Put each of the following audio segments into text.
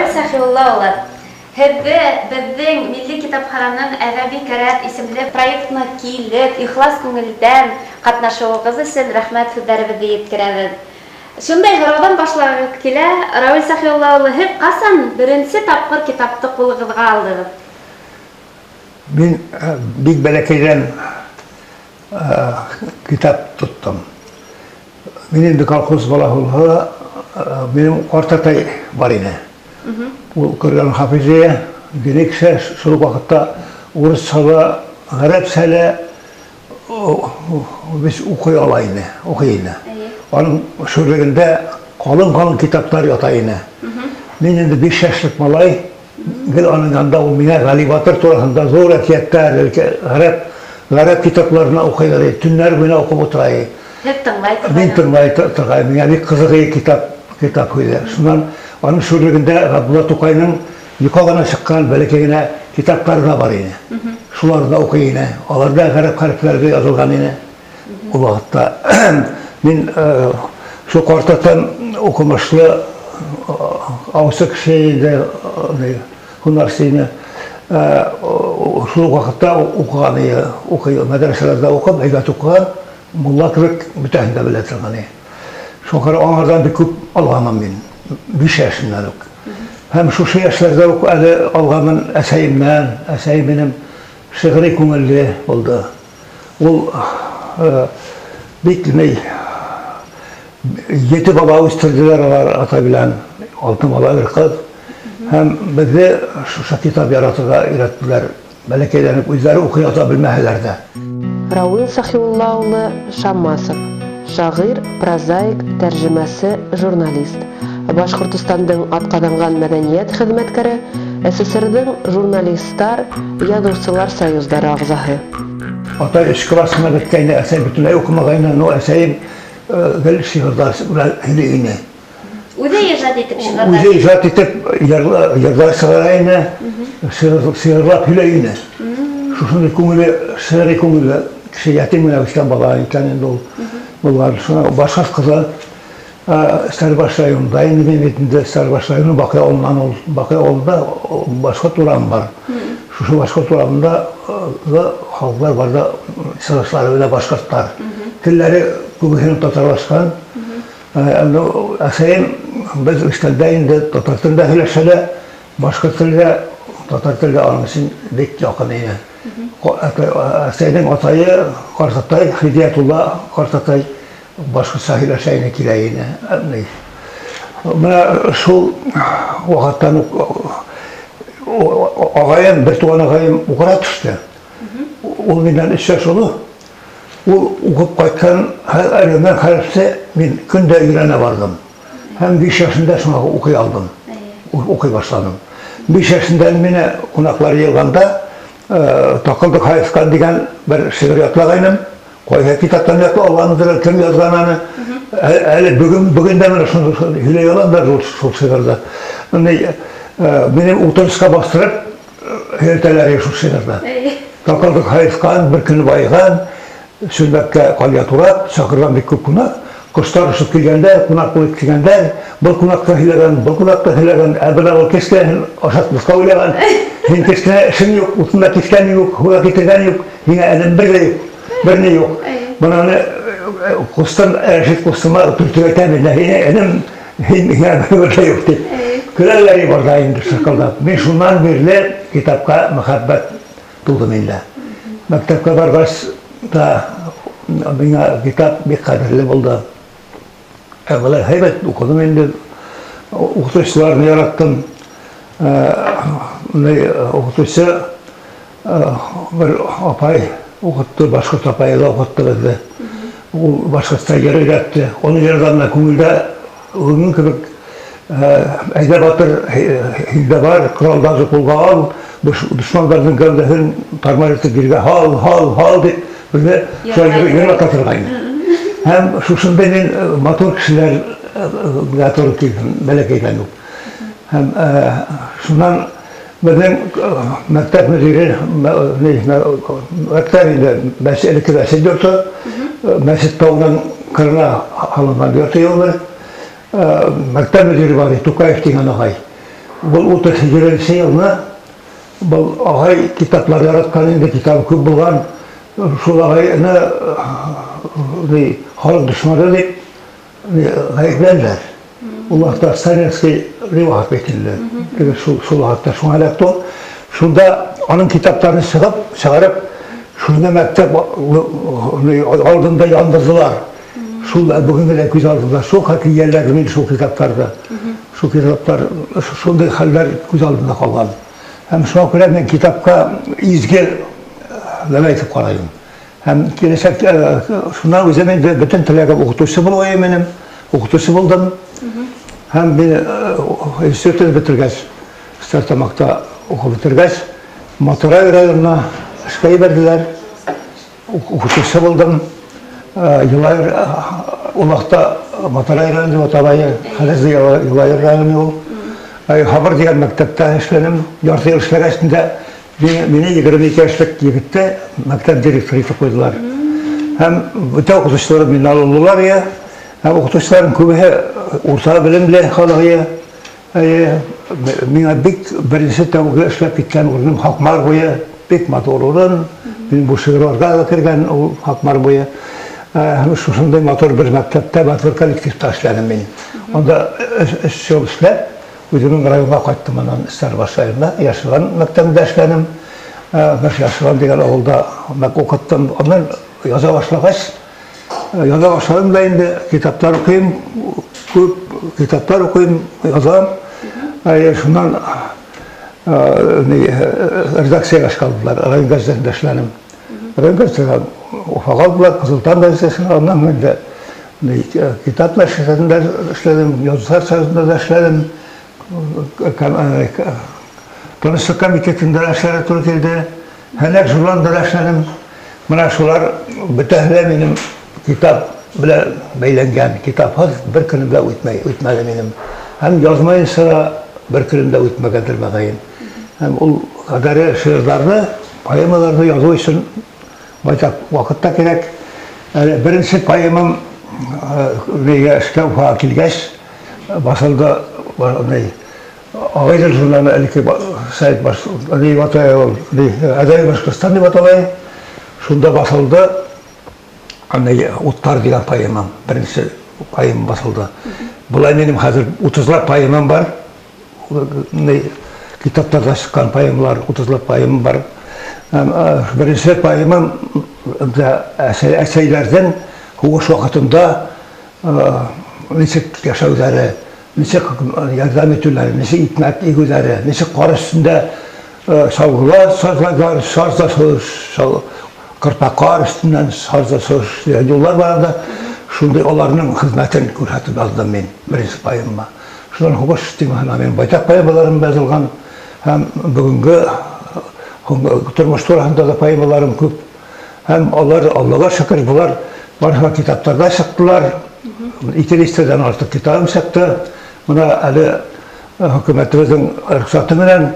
Равил Сәхиулла улы, һеҙҙе беҙҙең Милли китапхананың Әҙәби кәрәт исемле проектына килеп, ихлас күңелдән ҡатнашыуығыҙ өсөн рәхмәт һүҙҙәребеҙҙе еткерәбеҙ. Шундай һорауҙан башлағыбыҙ килә, Равил Сәхиулла улы, һеҙ ҡасан беренсе тапҡыр китапты ҡулығыҙға алдығыҙ? Мин бик бәләкәйҙән китап тоттом. Мин инде колхоз балаһы булһа да, минем картатай бар ине. Ул Коръән хафизе, дини кеше, шул ук вакытта урысча да, гарәпчә дә без укый ала ине, укый ине. Аның шүрлегендә калын-калын китаплар ята ине. Мин инде 5 яшьлек малай, Гел аның янында ул миңа Гали батыр турасында зур әкиятләр, гарәп, гарәп китапларына укыйлар иде. Төннәр буена укып утыра иде. Һеҙ тыңлай торғайнығыҙ? Мин тыңлай торғайным. Миңа бик кызык иде китап, китап һөйләр. Шуннан аның шүрлегендә Габдулла Тукайның йока гына чыккан бәләкәй генә китаплары да бар иде. Шуларны да укый иде. Алар да гарәп хәрефләрендә язылган иде. Ул вакытта мин шул картатам укымышлы аучы кеше иде, һунарчы иде. Шул вакытта укыган иде, укый, мәдрәсәләрдә укып, әйбәт укыган, мулла кебек бөтәһен дә белә торган иде. Шуңа күрә аңардан бик күп алганмын мин, 5 яшемнән үк. Һәм шушы яшьләрдә үк әле алганмын әсәемнән, әсәем минем шигъри күңелле булды. Ул бик ни ете бала үстерделәр алар ата белән, алты бала, бер кыз. Һәм безне шушы китап яратырга өйрәттеләр. Бәләкәйдән үк үзләре укый яза белмәһәләр дә. Рауил Сахиулла улы Шаммасов, шагыйрь, прозаик, тәрҗемәсе, журналист. Башкортостандың атказанган мәдәният хезмәткәре, СССРның Журналистлар, Язучылар союзлары әгъзаһы. Атай өч класс кына беткәйне, әсәй бөтенләй укымагайны, но әсәем гел шигырьләр белән һөйли ине. Үзе иҗат итеп шигырьләр. Үзе иҗат итеп җырлар чыгара ине, шигырьләп һөйләй ине. Шушындый күңеле, шигъри күңелле кеше, ятим генә үскән бала икән инде ул. Булган. Шуңа башкорт кызы Стәрлебаш районында инде мин бит инде Стәрлебаш районы Бакый авылыннан ул. Бакый авылында башкорт урамы бар. Шушы башкорт урамында халыклар бар да чыгышлары белән башкортлар. Телләре күбесенең татарлашкан. Әсәем без үскәндә инде татар телендә сөйләшсә дә, башкорт теле дә, татар теле дә аның өчен бик якын иде. Әсәйнең атае картатай Хидиятулла картатай башкортча сөйләшә иде, килә иде. Менә шул вакыттан ук агаем, бер туган агаем укырга төште. Ул миннән өч яшь олы. Ул укып кайткан һәр өйрәнгән хәрефне мин көн дә өйрәнә бардым. Һәм 5 яшемдә шуңа укый алдым. Укый башладым. 5 яшемдә мине кунаклар җыелганда Такылдык Хайскан дигән бер шигырь ятлагайным. Кайсы китаптан ятла алгандыр, кем язган аны. Әле бүген бүген дә менә шуны һөйләй алам да шул шигырьдә. Минем утырышка бастырып һөйләтәләр шул шигырьдә. Такылдык Хайскан бер көн байыган, чүлмәккә калия турап, чакырган бик күп кунак. Кошлар очып килгәндә, кунак булып килгәндә, был кунак та һөйләгән, был кунак та һөйләгән, ә менә ул кечкенә ашатмаска уйлаган. Һин кечкенә эшең юк, утын да кискән юк, һу да китергән юк, һиңә әле бер дә юк, бер ни юк. Менә кустым, Рәшит кустыма төртеп әйтәм, энем, һин миңа бер дә юк дип. Көләләр барда инде шыкылдап. Мин шуннан бирле китапка мәхәббәт туды миндә. Мәктәпкә баргач та миңа китап бик кадерле булды. Ә болай һәйбәт укыдым инде. Укытучыларны яраттым. Укытучы бер апай укытты, башкорт апайы да укытты безне. Ул башкортча җыр өйрәтте. Аны җырлаганда күңелдә Гомум кебек әйдә батыр, һиндә бар, коралдарны кулга ал, дошманнарның гәүдәсен тармар итеп җиргә һал, һал, һал дип безне шулай йырлата торгайны. Һәм шушында мин матур кешеләргә туры килдем, бәләкәйдән үк. Һәм шуннан безнең мәктәп мөдире, мәктәп инде, элекке мәчет йорты, мәчет тауның кырына алынган йорты юлы. Мәктәп мөдире бар, Тукаев дигән агай. Бу 38 елны был агай китаплар яраткан инде, китабы күп булган. Шул агайны халык дошманы дип гаепләделәр. Ул вакытта Сталинский вакыт бит инде. Теге шул шул вакытта шуңа эләкте ул. Шунда аның китапларын чыгып, чыгарып, шунда мәктәп алдында яндырдылар. Шул бүгенге дә күз алдында шул хәтле ияләр мин шул китапларда. Шул китаплар шундый хәлләр күз алдында калган. Һәм шуңа күрә мин китапка изге нәмә итеп карыйм. Һәм киләчәктә шуннан үзем инде бөтен теләгем укытучы булу минем. Укытучы булдым. Һәм мин институтны бетергәч, Стәрлетамакта укып бетергәч, Матурай районына эшкә җибәрделәр. Укытучы булдым. Юлаер ул вакытта Матурай районы дип атала, хәзер Юлаер районы ул. Хабар дигән мәктәптә эшләдем. Ярты ел эшләгәч инде мине 22 яшьлек егетте мәктәп директоры итеп куйдылар. Һәм бөтә укытучылар миннән алындылар я. Һәм укытучыларның күбесе урта белемле халык я. Әйе, миңа бик беренче тәүге эшләп киткән урыным Хакмар буе, бик матур урын. Мин бу шигырьләргә дә кергән ул Хакмар буе. Һәм шушындый матур бер мәктәптә, матур коллективта эшләдем мин. Анда өч ел эшләп, үземнең районга кайттым аннан Стәрлебаш районына, Яшелган мәктәбендә эшләдем. Яшелган дигән авылда укыттым. Аннан яза башлагач, Яза башладым да инде, китаплар укыйм, күп китаплар укыйм, язам. Шуннан редакциягә эшкә алдылар, район газетасында эшләдем. Район газетасына Уфага алдылар, Кызыл таң газетасына, аннан инде китап нәшриятында эшләдем, язучылар союзында да эшләдем. Тынычлык комитетында да эшләргә туры килде. Һәнәк журналында да эшләдем. Менә шулар бөтәһе дә минем китап белән бәйләнгән. Китапсыз бер көнем дә үтмәй, үтмәде минем. Һәм язмаенча да бер көнем дә үтмәгәндер мөгаен. Һәм ул кадәре шигырьләрне, поэмаларны язу өчен байтак вакыт та кирәк. Әле беренче поэмам нигә эшкә Уфага килгәч басылды. Агыйдел журналы элекке сайт баш, дип атала ул, Әдәби Башкортстан дип атала. Шунда басылды. Аны Утлар дигән поэмам, беренче поэма басылды. Болай минем хәзер 30лап поэмам бар. Китапларда чыккан поэмалар, 30лап поэмам бар. Беренче поэмам әсәйләрдән һугыш вакытында ничек яшәүләре, ничек ярдәм итүләре, ничек икмәк игүләре, ничек кар өстендә чалгылар сазларлар, сазда кырпа кар өстеннән сазда дигән юллар бар анда. Шундый аларның хезмәтен күрсәтеп яздым мин беренче поэмама. Шуннан һугыш темасына минем байтак поэмаларым язылган һәм бүгенге тормыш турасында да поэмаларым күп. Һәм алар, Аллага шөкер, болар барысы китапларда чыктылар. Ике дистәдән артык китабым чыкты. Менә әле хөкүмәтебезнең рөхсәте белән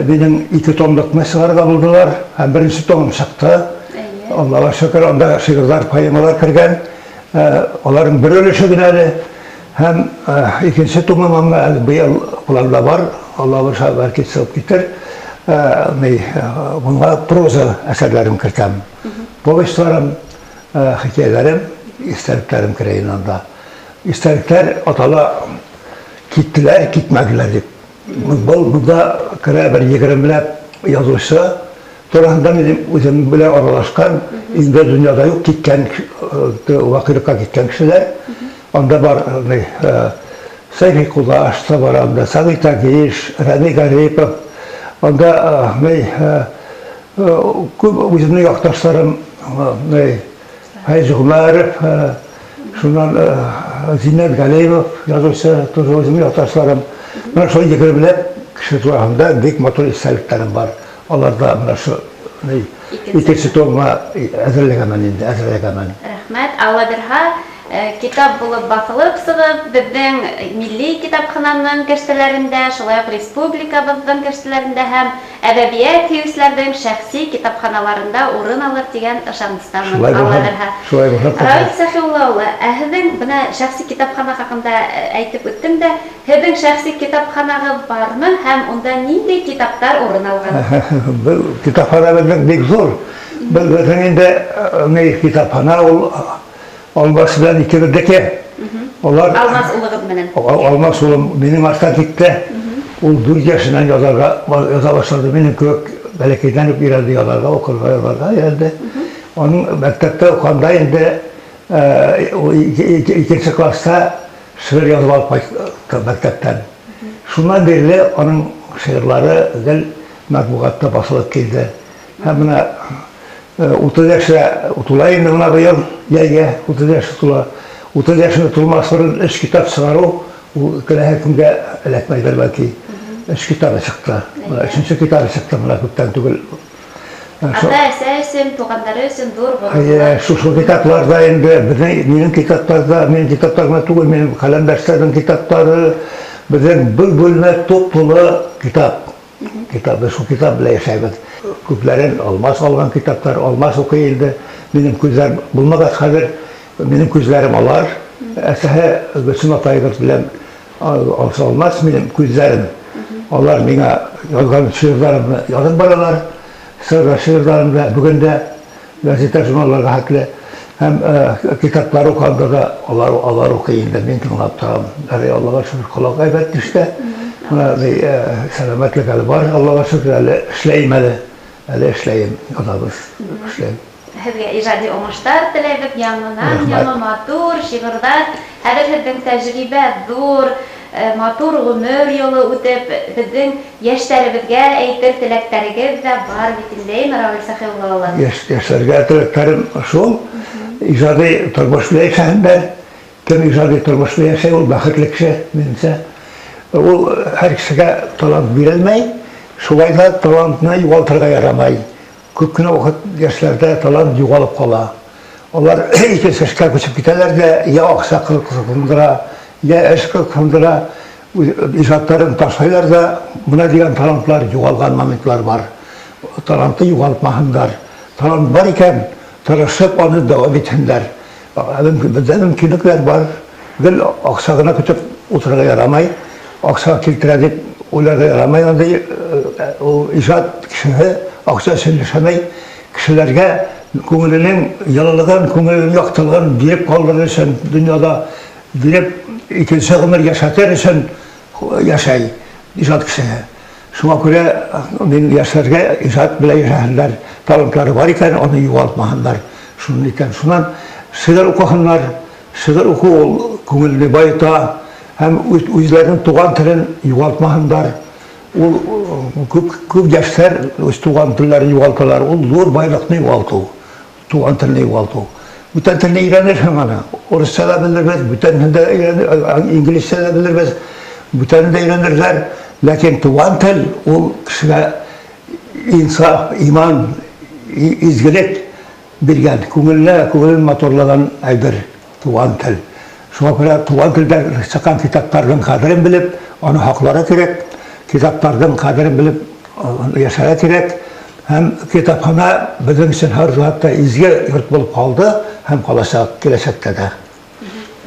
минем ике томлыкны чыгарырга булдылар. Һәм беренче томым чыкты. Аллага шөкер, анда шигырьләр, поэмалар кергән. Аларның бер өлеше генә әле. Һәм икенче томым аңа әле быел планда бар. Алла боерса, бәлки чыгып китер. Моңа проза әсәрләрен кертәм. Повестьларым, хикәяләрем, истәлекләрем керә инде анда. Истәлекләр атала киттеләр, китмәделәр дип. Был монда керә бер егермеләп язучы турында минем үзем белән аралашкан, инде дөньяда юк, киткән, вакыйлыкка киткән кешеләр. Анда бар Сәйфи Кудаш та бар анда, Сәгыйть Агиш, Рәми Гарипов. Анда күп үземнең якташларым, Фәйз Гомәров, шуннан Зиннәт Галиев язучы, тоже үземнең якташларым. Менә шул егермеләп кеше турасында бик матур истәлекләрем бар. Аларда менә шу икенче томга әзерләгәнмен инде, әзерләгәнмен. Рәхмәт, Алла бирһә. Китап булып басылып чыгып, безнең Милли китапхананың кәштәләрендә, шулай ук республикабызның кәштәләрендә һәм әдәбият сөючеләрнең шәхси китапханаларында урын алыр дигән ышанычтамын. Шулай булсын, шулай булсын, кызым. Равил Сәхиулла улы, ә һезнең менә шәхси китапхана хакында әйтеп үттем дә, һезнең шәхси китапханагыз бармы һәм унда нинди китаптар урын алган? Китапхана безнең бик зур. Безнең инде ни китапхана ул Алмаз белән икебезнеке. Алар Алмаз улыгыз белән. Алмаз улым минем арттан китте. Ул 4 яшеннән язарга яза башлады. Минем кебек бәләкәйдән үк өйрәнде язарга, укырга, язарга өйрәнде. Аның мәктәптә укыганда инде икенче класста шигырь язып алып кайтты мәктәптән. Шуннан бирле аның шигырьләре гел матбугатта басылып килде. Һәм менә 30 яшькә тула инде менә быел, җәйгә 30 яшь тула. 30 яшенә тулмас борын өч китап чыгару, ул теләһә кемгә эләкмәйдер бәлки. Өч китабы чыкты. Менә өченче китабы чыкты менә күптән түгел. Ата-әсә өчен, туганнары өчен зур горурлык. Шушы китапларда инде безнең минем китапларда, минем китаплар гына түгел, минем каләмдәшләрнең китаплары, безнең бер бүлмә туп-тулы китап. Китап, без шул китап белән яшәйбез. Күпләрен Алмаз алган китаплар, Алмаз укый инде. Минем күзләр булмагач хәзер, минем күзләрем алар. Әсәһе Гөлсем апаегыз белән алса Алмаз минем күзләрем. Алар миңа язган шигырьләремне язып баралар. Шигырьләремне бүген дә Газета, журналларга хәтле һәм китаплар укыганда да алар алар укый инде, мин тыңлап торам. Әле Аллага шөкер, колак әйбәт төштә. Менә ни сәламәтлек әле бар, Аллага шөкер, әле эшләем әле. Әле эшләем, язабыз, эшләйм. Һезгә иҗади уңышлар теләйбез, яңадан-яңа матур шигырьләр. Хәзер һезнең тәҗрибә зур, матур гомер юлы үтеп, безнең яшьләребезгә әйтер теләктәрегез дә бар бит инде, әйме, Равил Сәхиулла улы? Яшьләргә теләктәрем шул, иҗади тормыш белән яшәсеннәр. Кем иҗади тормыш белән яшәй, ул бәхетле кеше, минемчә. Ул һәр кешегә талант бирелмәй, шулай да талантны югалтырга ярамай. Күп кенә вакыт яшьләрдә талант югалып кала. Алар икенче эшкә күчеп китәләр дә, я акча кызыксындыра, я эш кызыксындыра, иҗатларын ташлыйлар да, менә дигән талантлар югалган моментлар бар. Талантны югалтмаһыннар. Талант бар икән, тырышып аны дәвам итһеннәр. Бездә мөмкинлекләр бар. Гел акча гына көтеп утырырга ярамай. Акча килтерә дип уйларга ярамай. Андый ул иҗат кешесе акча өчен яшәмәй. Кешеләргә күңеленең җылылыгын, күңеленең яктылыгын биреп калдырыр өчен, дөньяда биреп икенче гомер яшәтер өчен яшәй иҗат кешесе. Шуңа күрә мин яшьләргә иҗат белән яшәсеннәр, талантлары бар икән, аны югалтмаһыннар. Шуны әйтәм. Шуннан шигырь укыһыннар. Шигырь уку ул күңелне баета һәм үзләренең туган телен югалтмаһыннар. Ул күп күп яшьләр үз туган телләрен югалталар. Ул зур байлыкны югалту. Туган телне югалту. Бүтән телне өйрәнерсең аны. Урысча да белербез, бүтәнен дә өйрәнер, инглизчә дә белербез, бүтәнен дә өйрәнерләр. Ләкин туган тел ул кешегә инсаф, иман, изгелек биргән, күңеленә, күңелен матурлаган әйбер, туган тел. Шуңа күрә туган телдә чыккан китапларның кадерен белеп, аны һакларга кирәк, китапларның кадерен белеп яшәргә кирәк. Һәм китапханә безнең өчен һәрвакытта изге йорт булып калды һәм калачак киләчәктә дә.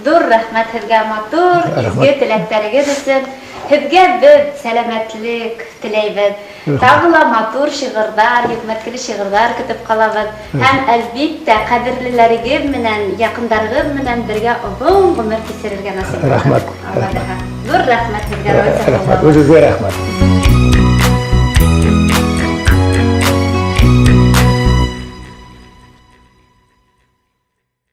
Зур рәхмәт һезгә матур, изге теләкләрегез өчен. Һезгә без сәламәтлек теләйбез. Тагы ла матур шигырьләр, йөкмәткеле шигырьләр көтеп калабыз. Һәм, әлбиттә, кадерлеләрегез менән, якындарыгыз менән бергә озын гомер кичерергә насыйп булсын. Рәхмәт. Алла бирһә. Зур рәхмәт һезгә, Равил Сәфәрулла Рәхмәт. улы. Үзегезгә рәхмәт.